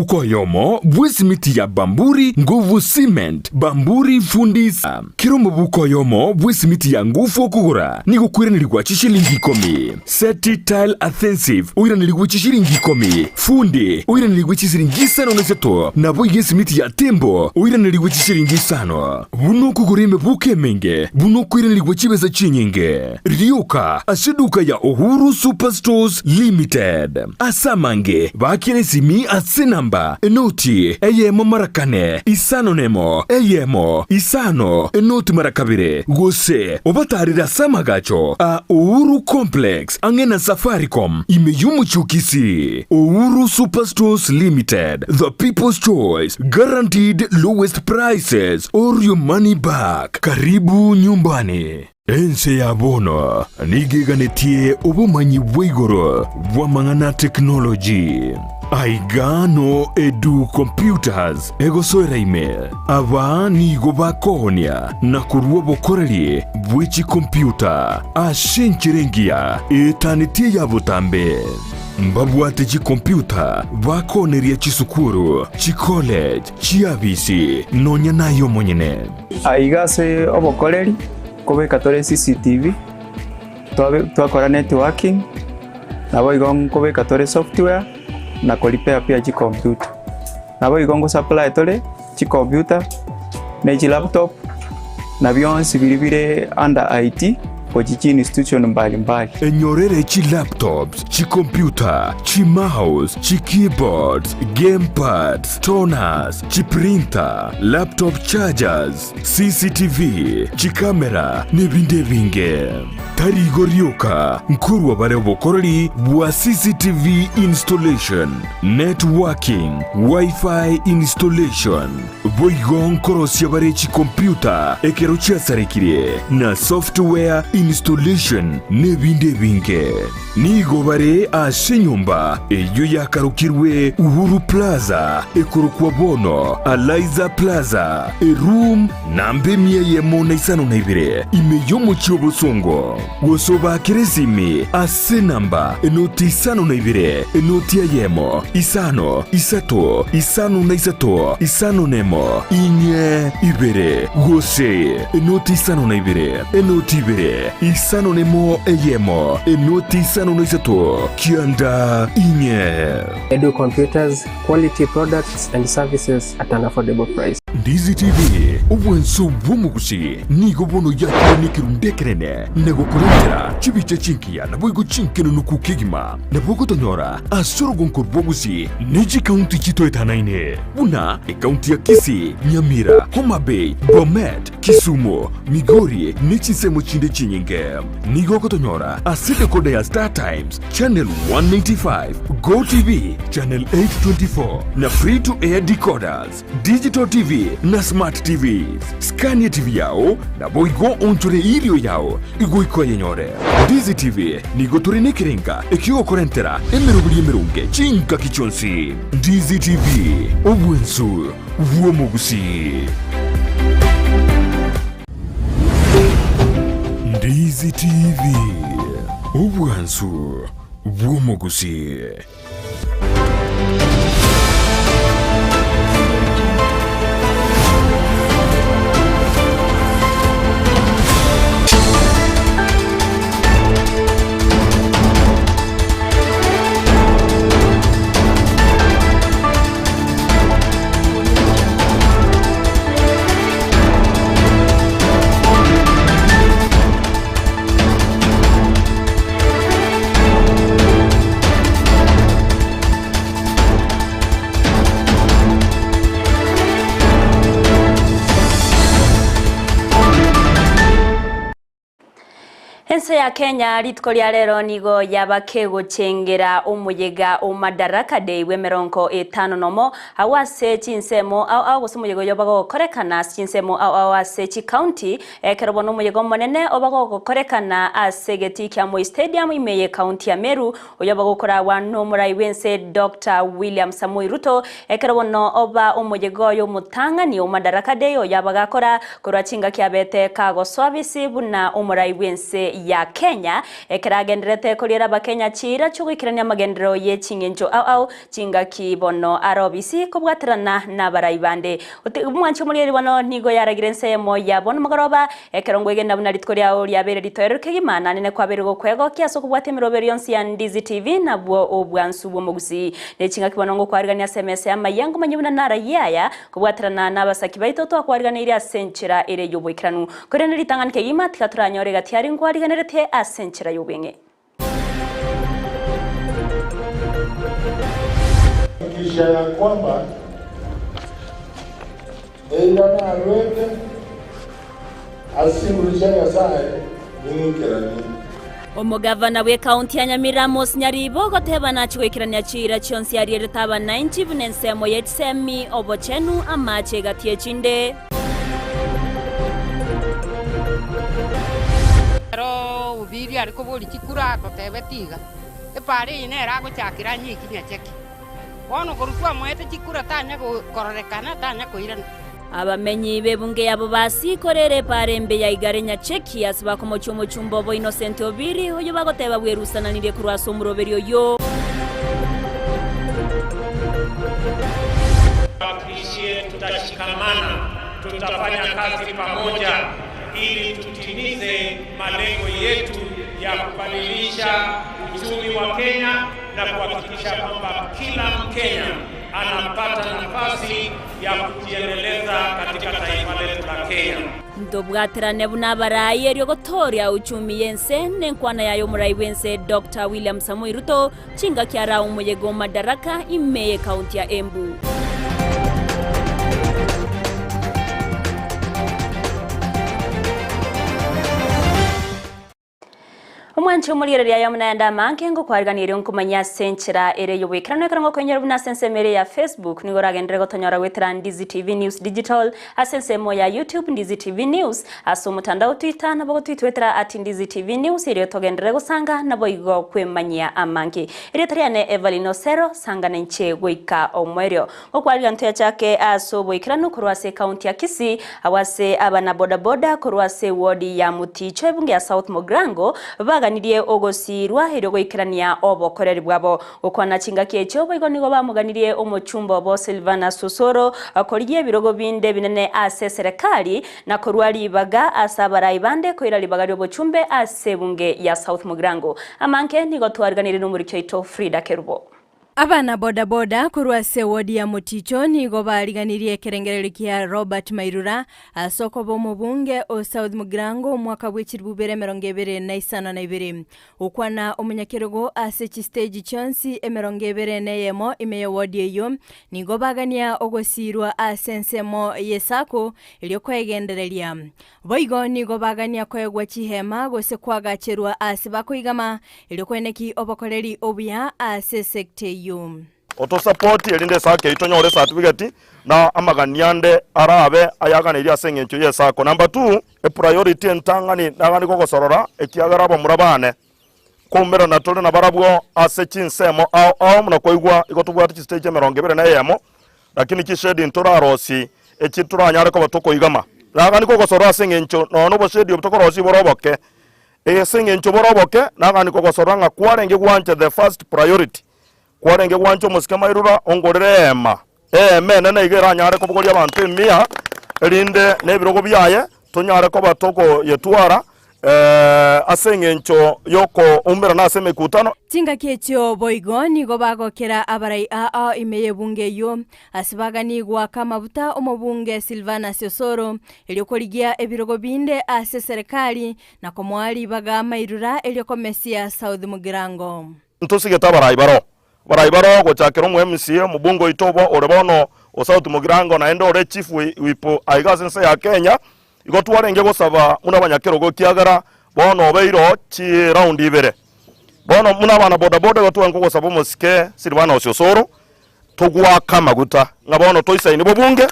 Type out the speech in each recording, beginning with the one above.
Omobuko oyomo bw'esimiti ya Bamburi Nguvu Cement, Bamburi Fundisa. Kera omobuko oyomo bw'esimiti ya ngufu okogora nigo okoiranerigwa chishilingi ikomi. Seti Tile Adhesive oiranerigwe chishilingi ikomi. Fundi oiranerigwe chisiringi isano na isato, naboigo esimiti ya Tembo oiranerigwe chishilingi isano. Buna okogora emebuko emenge, buna okoiranerigwa chibesa chinyinge. Rioka ase eduka ya Uhuru Superstores Limited. Ase amange baakera esimi ase enamba enoti eyemo mara kane isano nemo eyemo isano enoti mara kabere gose obatarere ase amagacho a Uhuru Complex ang'e na Safaricom ime y'omochie o Kisii. Uhuru Superstores Limited, the people's choice, guaranteed lowest prices or your money back. Karibu nyumbani. Ense ya bono nigo eganetie obomanyi bwa igoro bw'amang'ana a teknoloji. Aiga no Edu Computers egosoera ime. Aba nigo bakoonia na korua obokoreri bwe chikompyuta ase enchera engiya etanetie eya botambe. Mbabwate chikompyuta bakooneria chisukuru, chicollege, chiabisi nonya naye omonyene. Aiga ase obokoreri nkobeka tore CCTV, twabe twakora networking, naboigo nkobeka tore software na ko repair pia chicomputer. Naboigo ngo supply tore chicomputer ne chilaptop na bionsi biria bire under IT gochia chi institution mbali mbali. Enyorere chilaptops, chicomputer, chimouse, chikeyboards, gamepads, toners, chiprinter, laptop chargers, CCTV, chikamera, nebinde ebinge. Tari igo rioka, nkorwa bare obokoreri bwa CCTV installation, networking, Wi-Fi installation, boigo nkorosia bare chikompyuta ekero chiasarekire, na software installation, nebinde ebinge. Nigo bare ase enyomba eyio yakarokirwe Uhuru Plaza, ekorokwa bono Alaiza Plaza, eroom namba emia eyemo na isano na ibere, ime y'omochie o Bosongo. Gose obaakere esimi ase enamba enoti isano na ibere, enoti eyemo, isano, isato, isano na isato, isano na emo, inye, ibere, gose enoti isano na ibere, enoti ibere, isano nemo eyemo, enoti isano na isato, kianda inye. Edu Computers, quality products and services at an affordable price. Ndizi TV, obwanso bw'omogusi, nigo bono yakire nekerundu ekenene na gokorentera chibicha chingiya naboigo chinkenunuku kegima. Nabo ogotonyora ase orogonko rw'obogusi ne chikaunti chitoetanaine buna ekaunti ya Kisii, Nyamira, Homa Bay, Bomet, Kisumu, Migori ne chinsemo chinde chinyinge. Nigo ogotonyora ase decoder ya Star Times, Channel 195, Go TV, Channel 824 na Free to Air decoders, Digital TV na Smart TVs. Scania TV yao naboigo onchore irio yao igoika oyenyore. Ndizi TV nigo tore nekerenga ekiogokorentera emeroberi emeronge chingaki chionsi. Ndizi TV, obwensu bw'omogusii. Ndizi TV, obwansu bw'omogusii. Ense ya Kenya rituko ria rero nigo yaba kegochengera omoyega o Madaraka Day bw'emerongo etano nomo agwo ase chinsemo ao ao gose omoyega oyo oba gokorekana ase chinsemo ao ao ase chikaunti ekero bono omoyega omonene oba gogokorekana ase egetii kia Moi Stadium ime y'ekaunti ya Meru oyo oba gokoragwa nomorai bw'ense Doctor William Samoei Ruto ekero bono oba omoyega oyo omotang'ani o Madaraka Day oyo aba gakora Korwa chingaki abete kagosoa bisi buna omorai bw'ense ya. ya Kenya ekero agendererete koriera Abakenya chiira chi'ogoikerania amagenderero ye ching'encho ao ao chingaki bono are obisi kobwaterana nabarai bande. Omwanchi omorigereria bono nigo yaragire ensemo ya bono mogoroba ekero ngwegena buna rituko riao riabeire ritoereru kegima naende kwabeire gokwegokia ase okobwatia emeroberi yonsi ya Ndizi TV nabwo obwansu bw'omogusii. Ne chingaki bono ngokwarigania ase emesa y'amayia ngomanye buna narayie aya Kobwaterana nabasaki baito twakwariganeirie ase enchera ere y'oboikeranu. Korende ritang'ani kegima tiga toranyore egati aria nkwariganeretie ase enchera y'obweng'e. Hakikisha ya kwamba eira narwete ase chinguru chia Nyasae ning'ikeranie. Omogavana bw'ekaunti ya Nyamira Amos Nyaribo ogoteba nachie goikerania chiira chionsi arierete abanainchi buna ensemo ye chisemi, obochenu, amache egati echinde. Ekero Obiri are koboria chikura atotebeti iga, Epaara eye nere agochakera anye ekinyacheki. Bono korwa twamoete chikura tanya kororekana, tanya koirana. Abamenyi b'ebunge yabo basikorere epaara embe ya Igare Nyacheki ase bakomochia omochumba obo Innocent Obiri, oyio bagoteba bwerusananirie korwa ase omoroberi oyio. Tuhakikishie tutashikamana, tutafanya kazi pamoja ili tutimize malengo yetu ya kubadilisha uchumi wa Kenya na kuhakikisha kwamba kila Mkenya anapata nafasi ya kujiendeleza katika taifa letu la Kenya. Ntobwaterane buna abarai erio gotoria uchumi y'ense nenkwana yaye omorai bw'ense Doctor William Samoei Ruto chingaki ara omoyega o Madaraka ime y'ekaunti ya Embu. Omwanche omorigereria aye amo nayande amange ngokwariganirie erio nkomanye ase enchera ere y'oboikeranu ekero ngokoinyora buna ase ensemo ere ya Facebook nigo oragenderere gotonyora goetera Ndizi TV News Digital ase ensemo ya YouTube Ndizi TV News ase omotandao Twitter nabo gotwitwetera at Ndizi TV News erio togenderere gosanga naboigo kwemanyia amange. Erieta riane Evelyn Osero sanga nainche goika omoerio. Gokwarigia ntoyachake ase oboikeranu korwa ase ekaunti ya Kisii, agwo ase abana boda boda korwa ase ewodi ya Muticho ebunge ya South Mugirango baganirie ogosiirwa erio goikerania obokoreri bwabo. Gokwana chingaki echio boigo nigo bamoganirie omochumba obo Silvanus Osoro korigia ebirogo binde ebinene ase eserekari na korwa ribaga ase abarai bande koira ribaga riobochumbe ase ebunge ya South Mugirango. Amange nigo twariganirie nomoriki oito Frida Kerubo. Abana bodaboda korwa ase ewodi ya Moticho nigo bariganirie ekerengererio kia Robert Mairura ase okoba omobunge o South Mugirango omwaka bwe chilifu bibere emerongo ebere na isano na ibere. Gokwana omonyakerogo ase chistage chionsi emerongo ebere na eyemo ime y'ewodi eyio, nigo bagania ogosiirwa ase ensemo y'esako erio koegendereria. Boigo nigo bagania koegwa chihema gose koagacherwa aase bakoigama, erio koeneki obokoreri obuya ase esekta eyio. Otosapoti erinde esako eyio tonyore ecertificate na amagani ande arabe ayaganeirie ase eng'encho y'esako. Number two, epriority entang'ani nagani gogosorora ekiagera abamura bane koumerana tore nabarabwo ase chinsemo ao ao buna kwaigwa igo tobwate chistage emerongo ebere na eyemo Lakini chishedi ntorarosie echi toranyare koba tokoigama. Nagani kogosorora ase engencho nonya noboshedi obo tokorosia bore oboke. Ase engencho bore oboke, nagani kogosorora ng'a kwarenge gwancha the first priority, kwarenge gwancha omosike mairura ongorere eema, eema enene iga eranyare kobogoria abanto emia, erinde na ebirogo biaye tonyare koba tokoyetwara ase engencho y'okoumerana ase emekutano. Chingaki echio boigo nigo bagokera abarai aa ime y'ebunge eyio, ase baganie goaka amabuta omobunge Silvanus Osoro, erio korigia ebirogo binde ase eserekari na komoa ribaga amairura erio komesia South Mugirango. Ntosigete abarai baroo, abarai baroo gochakera omo MCA, omobunge oito obo ore bono o South Mugirango naende ore chief whip aiga ase ense ya Kenya, igo twarenge gosaba buna abanyakerogo ekiagera bono obeire oo chiround ibere. Bono buna abana bodaboda igo twarenge kogosaba omosike Silvanus Osoro, togoaka amaguta ng'a bono toisaine bobunge,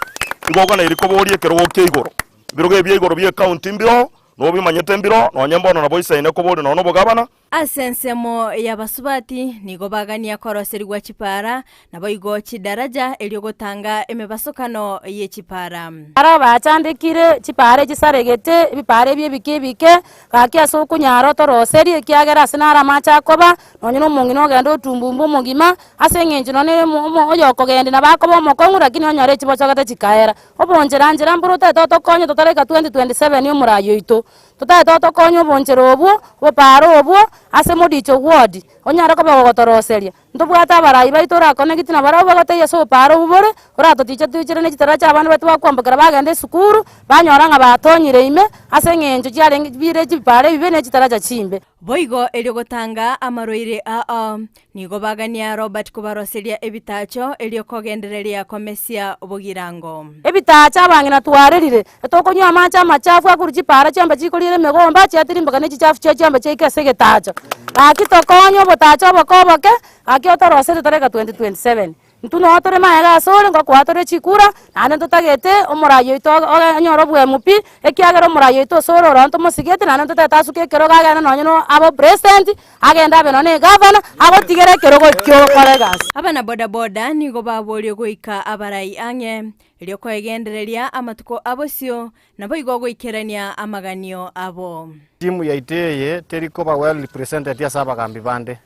igo oganeiri koboria ekerogo kia igoro. Ebirogo ebi bia igoro bie county mbiroo, nobimanyete mbiroo, nonye mbono nabo oisaine koboria nonye obogabana. Ase ensemo y'abasubati nigo bagania koroserigwa chipara, naboigo chidaraja erio gotanga emebasokano ye chipara. Barabwo bachandekire chipara echisaregete, ebipara ebi ebike ebike, gaki ase okonyara otoroserie, ekiagera ase naro amache akoba, nonye na omong'ina ogenda otumbumba omogima, ase eng'encho nonye na omo oyokogendia nabo akoba omokong'u lakini onyore chibochogete chikaera. Obonchera nchera mboro otagete otokonye totaraika 2027 omorai oito. Totagete otokonye obonchera obwo, oboparo obwo, ase modicho ward, onyare koba gogotoroseria. Ntobwate abarai baito orakonegiti nabarabwo bagotebia ase oboparo obwo bore, oratotiche toichere ne chitara chia abana baito bakwambokera bagenda esukuru, banyora ng'a batonyire ime, ase eng'encho chiarenge bire chiparo ebibe ne chitaracha chimbe. Boigo erio gotanga amarwaire aa, nigo bagania Robert kobaroseria ebitaacho erio kogendereria komesia bogirango. Ebitaacho abang'ina twarerire, etokonywa amache amachafu akorwa chipara chiombe chikoriera emegomba, chiatirimboka ne chichafu chia chiombe chiaika ase egetaacho. Gaki tokonye obotaacho oboke oboke, gaki otoroserie tareka 2027. Intwe noo tore magega asore, ngokoa tore chikura, naende ntotagete omorai oito onyore oboemu pi, ekiagera omorai oito ase ore ororo ntomosigete naende ntotagete asuke ekerogo agende nonye na abe president, agende abe nonye na egavana, agotigere ekerogo ekio okore egasi. Abana bodaboda nigo baborie goika abarai ang'e, erio koegendereria amatuko a bosio, naboigo goikerania amaganio abo. Timu yaito eye teri koba well represented ase abagambi bande.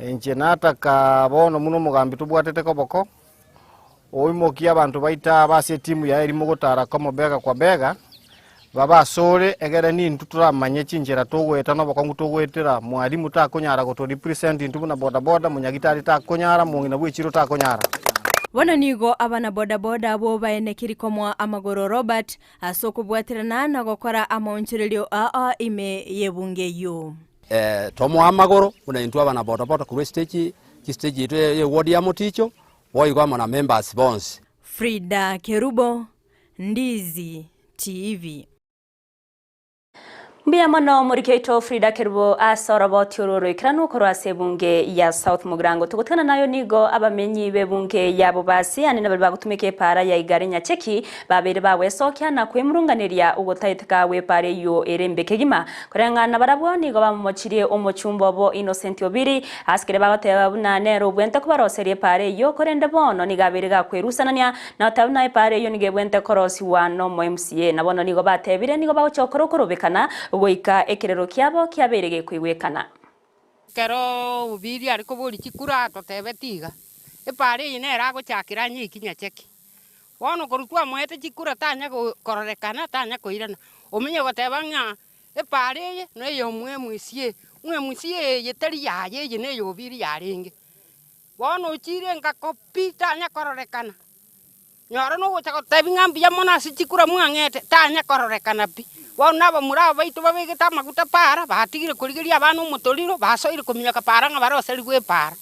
Inche nataka bono buna omogambi tobwatete koboko, oimokie abanto baito aba ase etimu yaye erimo gotara komo bega kwa bega, babe asore egere nintwe toramanye chinchera togoeta na obokong'u togoetera, mwalimu takonyara goto represent intwe buna bodaboda, monyagitari takonyara, omong'ina bw'echiro takonyara. Bono nigo abana bodaboda abwo baenekiri komoa amagoro Robert ase okobwaterana na gokora amaonchorerio aa ime y'ebunge eyio. Tomoa amagoro buna intwe abana bodaboda korwa estage, chistage yaito ya eward ya Moticho, boigo amo na members bonsi. Frida Kerubo, Ndizi TV. Mbuya mono omoriki oito Frida Kerubo ase oroboti oro oroikeranu korwa ase ebunge ya South Mugirango. Togotigana nayo nigo abamenyi b'ebunge ya Bobasi ande nabaria bagotumeka epaara ya Igare Nyacheki babeire bagwesokia na kwemurunganeria ogotaeteka gw'epaara eyio ere embe kegima. Koreng'ana nabarabwo nigo bamomochirie omochumba obo Innocent Obiri, ase keria bagoteba buna nere obwente kobaroseria epaara eyio, korende bono nigo abeire gakwerusanania na goteba buna epaara eyio nigo ebwente korosigwa nomo MCA. Na bono nigo batebire nigo bagochia gokora okorobekana goika ekerero kiabo kiabeire gekoigwekana. Ekero Obiri are koboria chikura atotebeti iga, Epaara eye nere agochakera anyeki nyacheki. Bono korwa twamoete chikura tanya kororekana, tanya koirana. Omenye goteba ng'a epaara eye neyomwemusie, mwemusie eye tari yaye eye neyobiri yarenge. Bono ochire ngako pi tanya kororekana. Nyora nogocha gotebia ng'a mbuya mono ase chikura mwang'ete, tanya kororekana pi. Bono na abamura aba baito babegete amaguta paara, batigire korigeria abana omotoriro, basoire kominyoka paara ng'a baroserigwe epaara.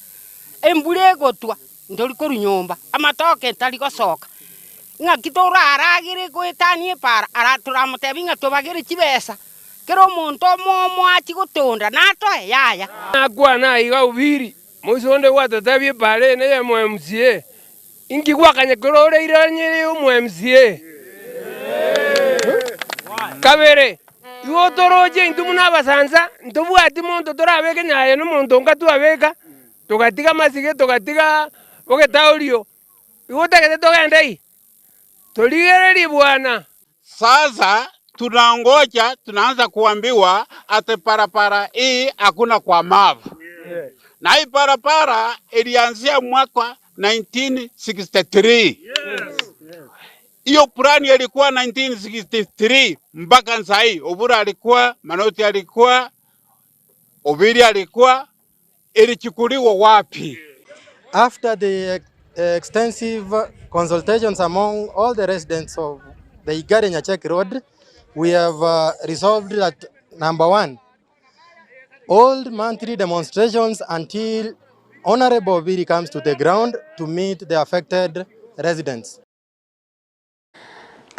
Embura egotwa, ntori korwa nyomba, amatoke tari gosoka, ng'aki toraragere goetania epaara, ara toramotebie ng'a tobagere chibesa, kera omonto omomo achie gotonda, natoe? Yaya. Nakwana aiga Ubiri, moise onde gwatotebia epaara eye neye MCA, inki gwakanya korora eira eye omo MCA? Kabere, igo toroche intwe buna abasansa, ntobwati monto torabeke nyaye nomonto onga twabeka, Togatiga amasige, togatiga ogetaorio, igo otagete togende ii? Torigererie Bwana. Sasa tunangoja tunaanza kuambiwa ati parapara hii hakuna kwa map. Na hii parapara ilianzia mwaka 1963. Hiyo plani ilikuwa 1963 mpaka sai. Obura alikuwa, Manoti alikuwa, Obiri alikuwa ilichukuliwa wapi? After the extensive consultations among all the residents of the Igare Nyacheki Road, we have resolved that number one, hold monthly demonstrations until Honorable Obiri comes to the ground to meet the affected residents.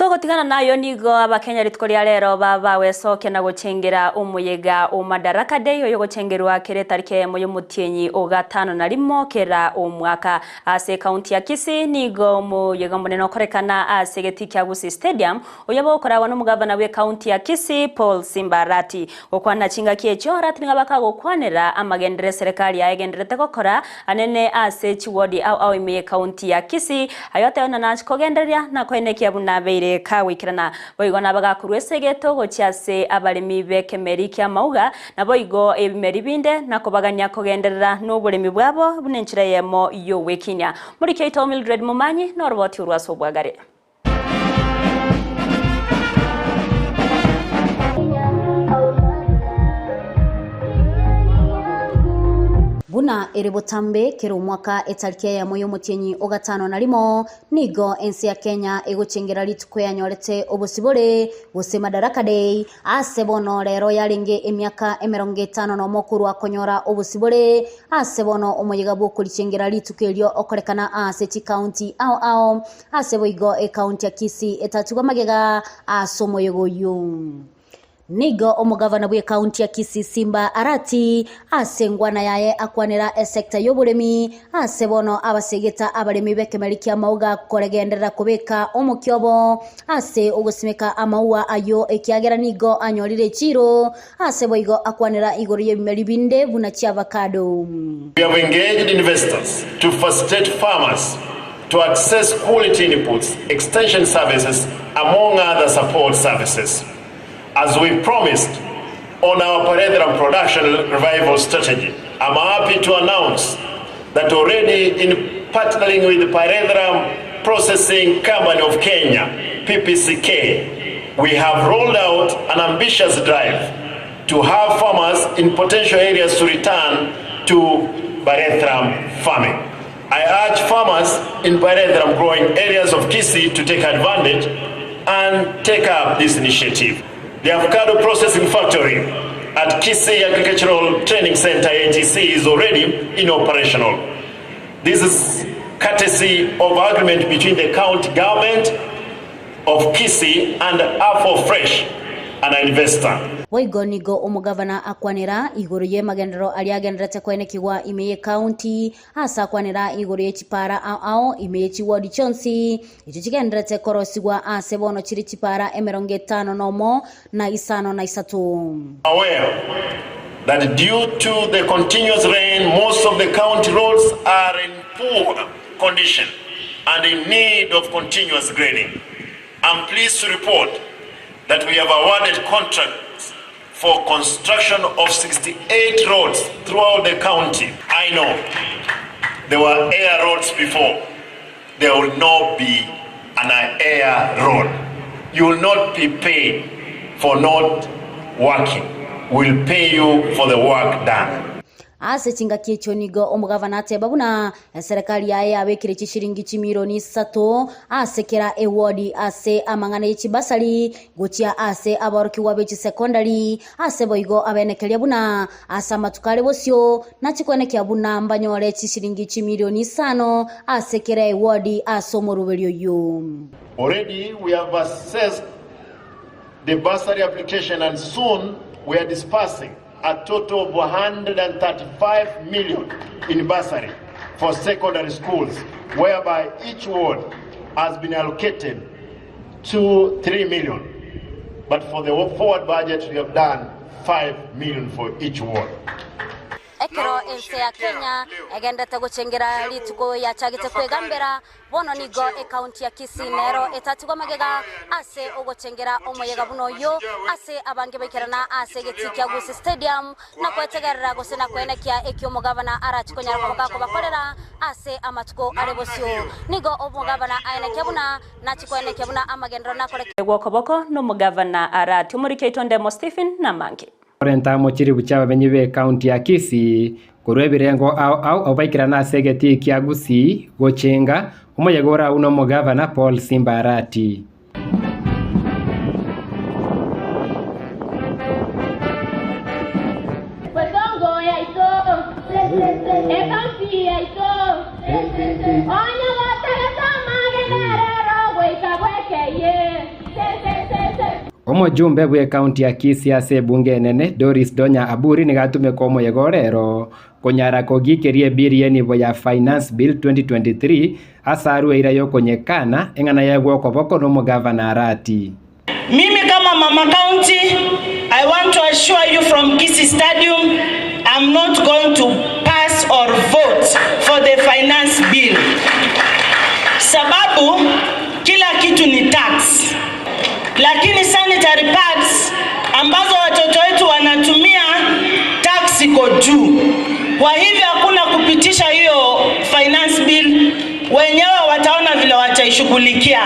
Togotigana nayo nigo Abakenya rituko ria rero babawesokia na gochengera omoyega o Madaraka Day oyogochengerwa kera etariki eyemo y'omotienyi o gatano na rimo kera omwaka. Ase ekaunti ya Kisii nigo omoyega omonene okorekana ase egetii kia Gusii Stadium oyio bogokoragwa nomogavana bw'ekaunti ya Kisii Paul Simba Arati. Gokwana chingaki echio Arati nigo bakagokwanera amagenderero eserekari yaye egendererete gokora anene ase chiwodi ao ao ime y'ekaunti ya Kisii. Aye otebe buna nache kogendereria na koenekia buna abeire kagoikerana. Boigo nabagakorwa ase egeto gochia ase abaremi b'ekemeri ki'amauga, naboigo ebimeri binde, na kobagania kogenderera noboremi bwabo buna enchera eyemo y'ogwekinia. Moriki oito Mildred Momanyi noroboti orwo ase obwagare. Buna ere botambe, kera omwaka etariki eyemo y'omotienyi o gatano na rimo, nigo ense ya Kenya egochengera rituko yanyorete obosibore, gose Madaraka Day, ase bono rero yarenge emiaka emerongo etano nomo korwa konyora obosibore, ase bono omoyega bw'okorichengera rituko erio okorekana ase chikaunti ao ao, ase boigo ekaunti ya Kisii etatigwa magega ase omoyega oyio. Nigo omogavana bw'ekaunti ya Kisii Simba Arati ase engwana yaye akwanera esecta y'oboremi ase bono abasegeta abaremi b'ekemeri ki'amauga koregenderera kobeka omokia obo ase ogosimeka amaua ayio ekiagera nigo anyorire echiiro ase boigo akwanera igoro y'ebimeri binde buna chiavacado. We have engaged investors to facilitate farmers to access quality inputs, extension services, among other support services. As we promised on our Parethrum production revival strategy, I'm happy to announce that already in partnering with the Parethrum Processing Company of Kenya, PPCK, we have rolled out an ambitious drive to have farmers in potential areas to return to Parethrum farming. I urge farmers in Parethrum growing areas of Kisii to take advantage and take up this initiative. The avocado processing factory at Kisii Agricultural Training Center, ATC, is already in operational. This is courtesy of agreement between the county government of Kisii and Afo Fresh, an investor. Boigo nigo omogavana akwanera igoro y'emagenderero aria agenderete koenekigwa ime y'ekaunti Ase akwanera igoro ye chipaara ao ao ime ye chiwodi chionsi, echio chigendererete korosigwa aase bono chire chipaara emerongo etano nomo, na isano na isato. Aware that due to the continuous rain most of the county roads are in poor condition and in need of continuous grading, I'm pleased to report that we have awarded contracts for construction of 68 roads throughout the county. I know there were air roads before. There will not be an air road. You will not be paid for not working. We'll pay you for the work done. Ase chingaki echio nigo omogavana ateba buna Eserekari yaye yabekire chishilingi chimilioni isato ase kera ewodi ase amang'ana ye chibasari gochia ase aborokigwa be chisekondari, ase boigo abenekeria buna ase amatuko are bosio nachie kwenekia buna mbanyore chishilingi chimilioni isano ase kera ewodi ase omoroberio oyio. Already we have assessed the bursary application and soon we are disbursing a total of 135 million in bursary for secondary schools whereby each ward has been allocated to 3 million but for the forward budget we have done 5 million for each ward. Ekero ense ya Kenya egenderete gochengera rituko yachagete kwegambera, Bono nigo ekaunti ya Kisii nero etatigwe magega ase ogochengera omoyega buna oyio ase abange baikerana ase egetii kia Gusii Stadium na gwetegerera gose na koenekia ekio omogabana arachi konyara koba gakobakorera ase amatuko are bosio. Nigo omogabana aenekia buna nachi koenekia buna amagenderero nakore. Gw'okoboko nomogavana Arati, omoriki oito Ndemo Stephen, namange. Korenta amo chiribu chi'abamenyi b'ekaunti ya Kisii korwa ebirengo ao ao abwo baikerana ase egetii kia Gusii gochenga omoyega ore agwo nomogavana Paul Simba Arati. Bosongo yaito, ekaunti yaito, onye gotagete amagenderero goika bwekeyie. Omojumbe bw'ekaunti ya Kisii ase ebunge enene, Doris Donya Aburi nigo atumeka omoyega o rero konyara kogikeria ebill y'enibo ya Finance Bill 2023 ase arwe eira y'okonyekana eng'ana yaegwe okoboko n'omogavana Arati. Mimi kama mama county, I want to assure you from Kisii Stadium, I'm not going to pass or vote for the finance bill. Sababu kila kitu ni tax. Lakini sanitary pads ambazo watoto wetu wanatumia tax iko juu. Kwa hivyo hakuna kupitisha hiyo finance bill, wenyewe wataona vile wataishughulikia.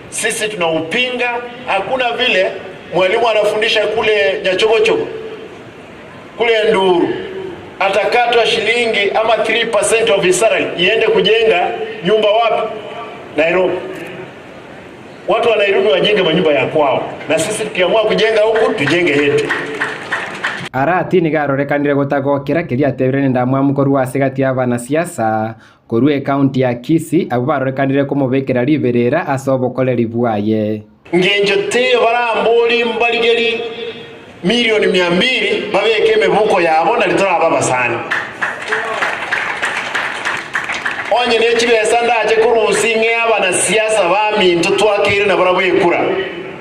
Sisi tunaupinga. Hakuna vile mwalimu anafundisha kule Nyachogochogo kule Nduru atakatwa shilingi ama 3% of his salary iende kujenga nyumba wapi? Nairobi. Watu wa Nairobi wajenge manyumba ya kwao, na sisi tukiamua kujenga huku tujenge yetu. Arati nigo arorekanire gotagokera keria atebire nendamwamu korwa ase gati ya abanasiasa korwa ekaunti ya Kisii abwo barorekanire komobekera riberera ase obokoreri bwaye. Ngencho teiyo barambori mbarigeri milioni mia mbili babeke emebuko yabo nari torabe abasani. Onye ne chibesa ndache korusia ing'e abanasiasa baminto twakeire nabarabwo ekura,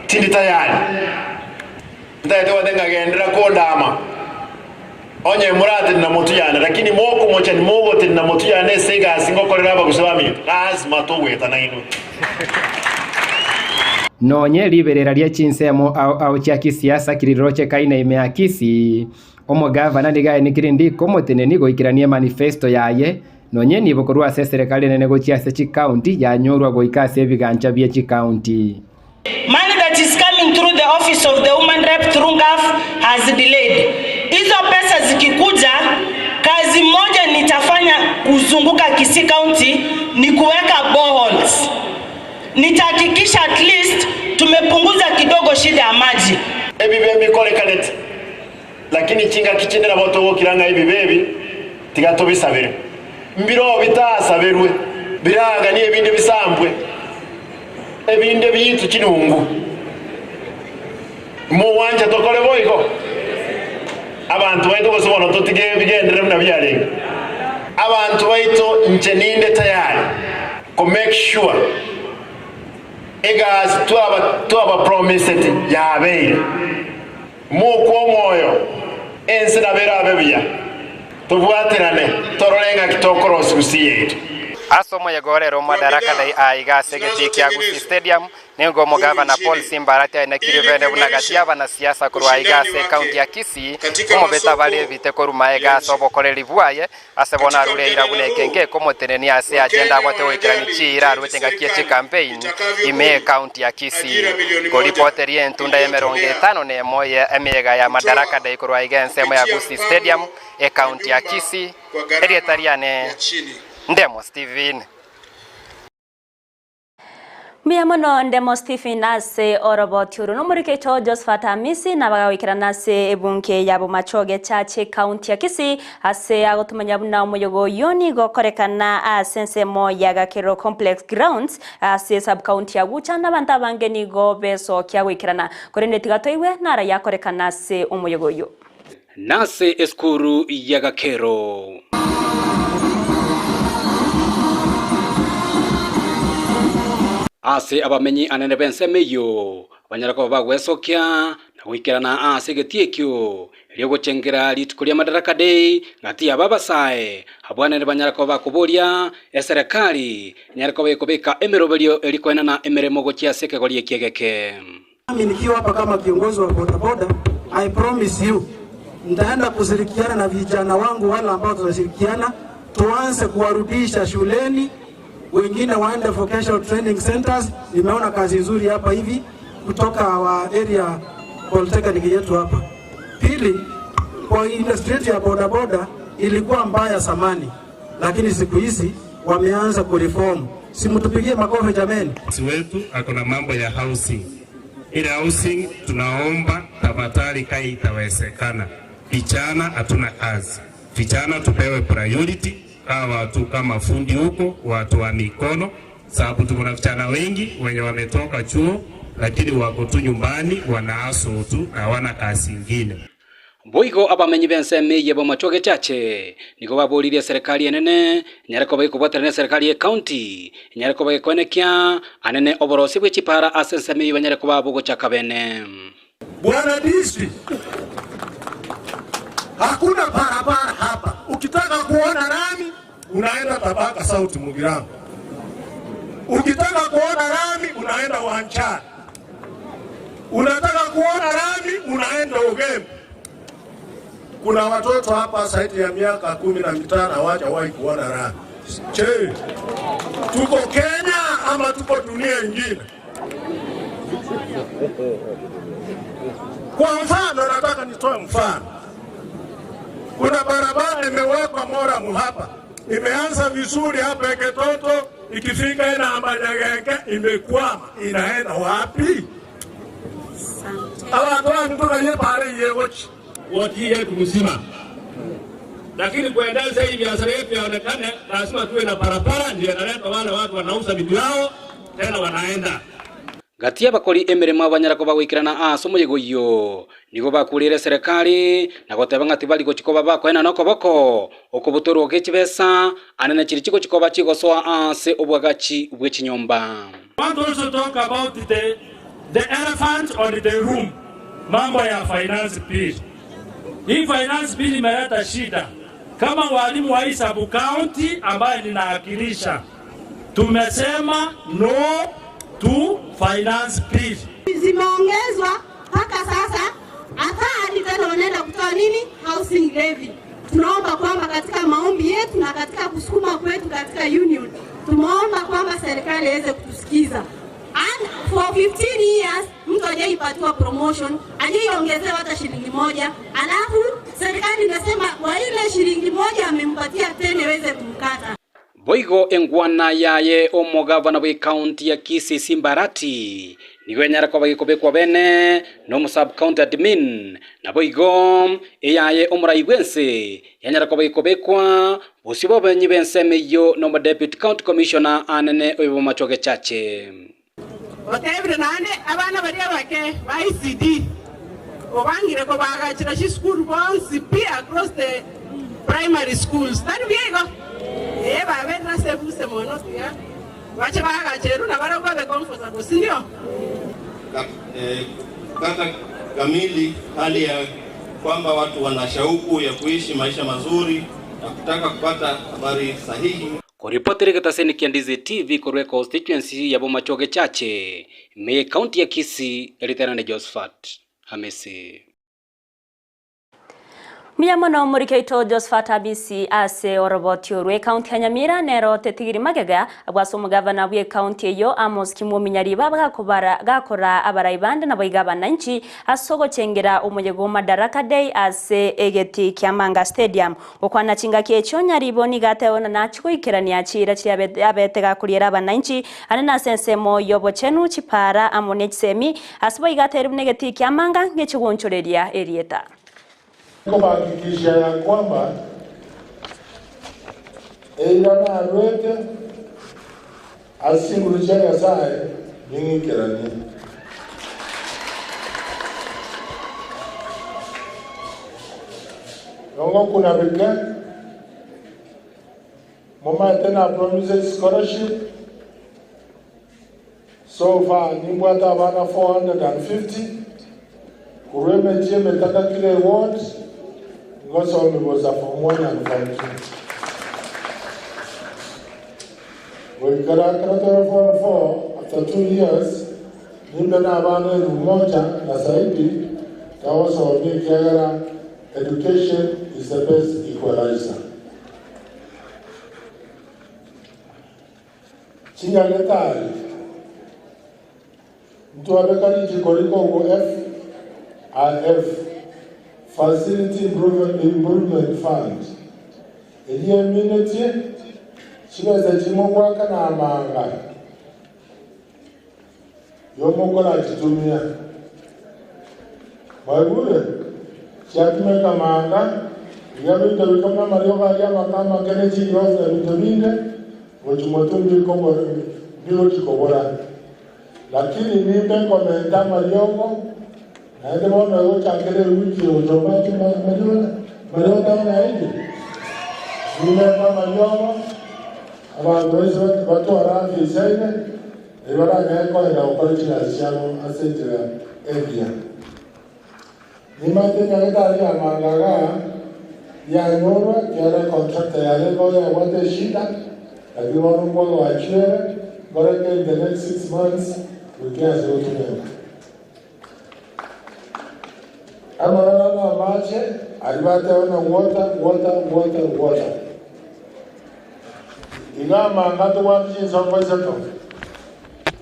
tindi tayari. Ntagete gote nkagenderera kondama onye moratenena motwe yane, lakini mokomocha nimogotenena motwe yane ase egasi ngokorera abagusa baminto, lasima togoeta nainwe. Nonye riberera rie chinsemo ao ao chia kisiasa kiriroche kaina ime ya Kisii, omogavana nigo aenekirie ndiko omoteneni goikerania emanifesto yaye nonye nibo korwa ase eserekari enene gochia ase chikaunti yanyorwa goika ase ebigancha bie chikaunti. Money that is coming through the office of the woman rep through NGAAF has delayed. Hizo pesa zikikuja, kazi moja nitafanya kuzunguka Kisii County ni kuweka boreholes. Nitahakikisha at least tumepunguza kidogo shida ya maji. Ebibe mbikorekanete, lakini chingaki chinde nabo togokira ng'a ebibe ebi tiga tobisabere. Mbiroo bitasaberwe, biraganie ebinde bisambwe, ebinde biitwe chinungu. Mogwancha tokore boigo? Abanto baito gose bono totige bigenderere buna biarenge? Abanto baito inche ninde tayari ko make sure egasi twaba twabapromiseti yabeire. Mokwe omoyo, ense nabo erabe buya. Tobwaterane torore ng'aki tokorosia gusii yaito. Ase omoyega ore ere Madaraka Day aiga ase egetii kia Gusii Stadium, nigo omogavana Paul Simba Arati aenekirie bene buna gati y'abanasiasa korwa aiga ase ecounty ya Kisii komobeta bare ebite korwa maega ase obokoreri bwaye ase bono arure eira buna ekenge ekomotenenia ase agenda abwate goikerania chiira arwete engaki ye chicampaign ime y'ecounty ya Kisii. Koripoteria entunda y'emerongo etano nemo ye emeyega ya Madaraka Day korwa aiga ensemo ya Gusii Stadium, ecounty ya Kisii, erieta riane Ndemo Stephen. Mbuya mono Ndemo Stephen ase oroboti oro. Nomoriki oito Josephat Amisi nabagagoikerana ase ebunge ya Bomachoge Church ekaunti ya Kisii ase agotomanya buna omoyoga oyio nigo okorekana ase ensemo ya Gakero Complex Grounds ase sub county ya Gucha na abanto abange nigo besokia goikerana korende tiga toigwe nara yakorekana ase omoyoga oyio. Nase esukuru ya Gakero. Ase abamenyi anene b'ensemo eyio banyare koba bagwesokia na goikerana ase egetii ekio, erio gochengera rituko ria Madaraka Day gati yabo abasae abwo anene banyare koba bakoboria eserekari enyare koba ekobeka emeroberio eria koenana emeremo gochia ase ekegori eki egeke. Nami nikiwa hapa kama kiongozi wa bodaboda, I promise you nitaenda kushirikiana na vijana wangu wale ambao tunashirikiana, tuanze kuwarudisha shuleni, wengine waende vocational training centers. Nimeona kazi nzuri hapa hivi kutoka wa area polytechnic yetu hapa. Pili, kwa industry yetu ya bodaboda ilikuwa mbaya zamani, lakini siku hizi wameanza kureform. Simtupigie makofi jameni. Rais wetu ako na mambo ya housing. Ile housing tunaomba tafadhali, kai itawezekana. Vijana hatuna kazi, vijana tupewe priority kama watu kama fundi huko, watu wa mikono, sababu tuko na vijana wengi wenye wametoka chuo lakini wako tu nyumbani wanaaso tu na hawana kazi ingine. Boigo abamenyi b'ensemo eye b'amachu agechache nigo baboririe eserekari enene enyare koba gekobwaterana n'eserekari y'ecounty enyare koba gekoenekia anene oborosia bwe chipara ase ensemo eyio banyare koba bogochaka bene. Bwana DC, hakuna barabara hapa. Ukitaka kuona rami unaenda Tabaka South Mugirango, ukitaka kuona rami unaenda Wanchari, unataka kuona rami unaenda Ugembe. Kuna watoto hapa zaidi ya miaka 15 hawajawahi kuona rami. Je, tuko Kenya ama tuko dunia ingine? Kwa mfano, nataka nitoe mfano. Kuna barabara imewekwa moramu hapa, imeanza vizuri hapa Eketoto, ikifika ina Amanyagenge imekwama, inaenda wapi? Abantu bantu pale yegochi wodi yetu mzima, lakini kuendeleza hii biashara yetu yaonekane, lazima tuwe na barabara, ndio inaleta wale watu wanauza vitu yao tena wanaenda Gati y'abakori emeremo abanyara koba goikerana ase omoyega oyio nigo bakurire eserekari na goteba ng'a tibari gochi koba bakoena na okoboko okobutorwa ge chibesa anene chiri chigochi koba chigosoa ase obwagachi bwe chinyomba. I want to also talk about the elephant on the room, mambo ya finance bill. Hii finance bill imeleta shida. Kama walimu wa hii sub county ambaye ninawakilisha, tumesema no to finance bill. Zimeongezwa mpaka sasa, hata hadi tena wanaenda kutoa nini housing levy. Tunaomba kwamba katika maombi yetu na katika kusukuma kwetu katika union, tumeomba kwamba serikali iweze kutusikiza. And for 15 years mtu hajaipatiwa promotion, hajaiongezewa hata shilingi moja, alafu serikali inasema kwa ile shilingi moja amempatia tena iweze kumkata. Boigo engwana yaye omogavana bwe county ya Kisii Simba Arati nigo enyara koba gekobekwa bene no sub county admin na boigo eyaye omorai bwense yanyara koba gekobekwa bosio bobenyi bensemo eyio no deputy county commissioner anene oyo bomachoge chache. Otebire nande abana baria bake ba ICD obangire kobagachira chisukuru bonsi pi across the primary schools tari biego baberera sebuse mono sia bache bagacheru na barabwo babe comfortable sindio? Kata kamili hali ya kwamba watu wana shauku ya kuishi maisha mazuri na kutaka kupata habari sahihi. Koripotire getaseni kia Ndizi TV korwa constituency ya Bomachoge Chache me county ya Kisii eritana Josephat Hamisi. Mbuya mono morikeito Josephat Hamisi ase oroboti orwe county ya Nyamira nero tetigiri magega abwase omogavana bwe county eyo Amos Kimwomi Nyariba bagakobara gakora abarai bande nabo iga abananchi ase ogochengera omoyega o Madaraka Day ase egeti kia Manga Stadium okwana chingaki echio Nyaribo nigo ateona nachigoikerania chira chiria abete gakoriera abananchi ane nase ensemo yobochenu chipara amo ne chisemi ase boiga atere buna egeti kia Manga ngechigonchoreria erieta. Kuhakikisha ya kwamba eirana arwete asinguru cha Nyasaye ning'ikeranie. Nongo kuna bike mama tena promises scholarship so far nimbwata abana 450 kurweme metaka kile ward ngosomi boza form 1 and form 2 wekarakara form 4 after 2 years nimbe na abana elfu moja na zaidi tawosomi kiagara education is the best equalizer. Chinyagetari mtu abekani jikoliko ku FIF Facility Improvement Fund eliyemineti chibesa chimogwaka na amanga yomokola chitumia mwaigure chiatumeka manga iga binto bikoma mariogo aria makama kene chigrofu na binto binde gochimotu bigochikobora. Lakini nimbe nkomenta amariogo, naende bono egochakera ewiki egocha omanyete amariogo amariogo tari naende. Nimente amariogo, abanto bonsi batware afya eisaine, erio baranyare kogenda gokora chigasi chiabo ase enchera engiya. Nimanyete nyagetari ya Mangaga yanyorwa ekiagera econtractor yarenge oyo yabwate eshida, lakini bono nkoagachwa ere, nkoreke in the next 6 months goika ase gotumeka. Amang'ana na amache, aria bateba ng'a water, water, water, water. Iga amanga tobwate chinsongo isato,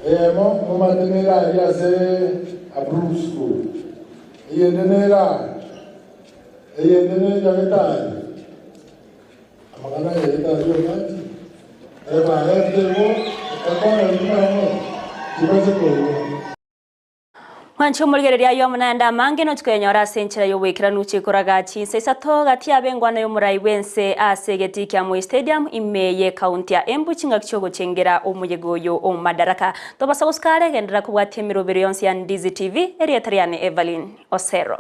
eyemo momate nere aria ase Approved School, eyende nere aa, eyende ne nyagetari, amang'ana ya nyagetari omanche, ebarente igo ekona rimamo tibase koigwa. Mwanche omorigereria aye omonande amange nochikoyenyora ase enchera y'oboikeranu chikoraga chinsa isato gati y'abengwano y'omorai bw'ense ase egetii kia Moi Stadium ime y'ekaunti ya Embu chingaki chiogochengera omoyega oyo o Madaraka. Tobasa gosika are genderera kobwatia emerobero yonsi ya Ndizi TV, erieta riane Evelyn Osero.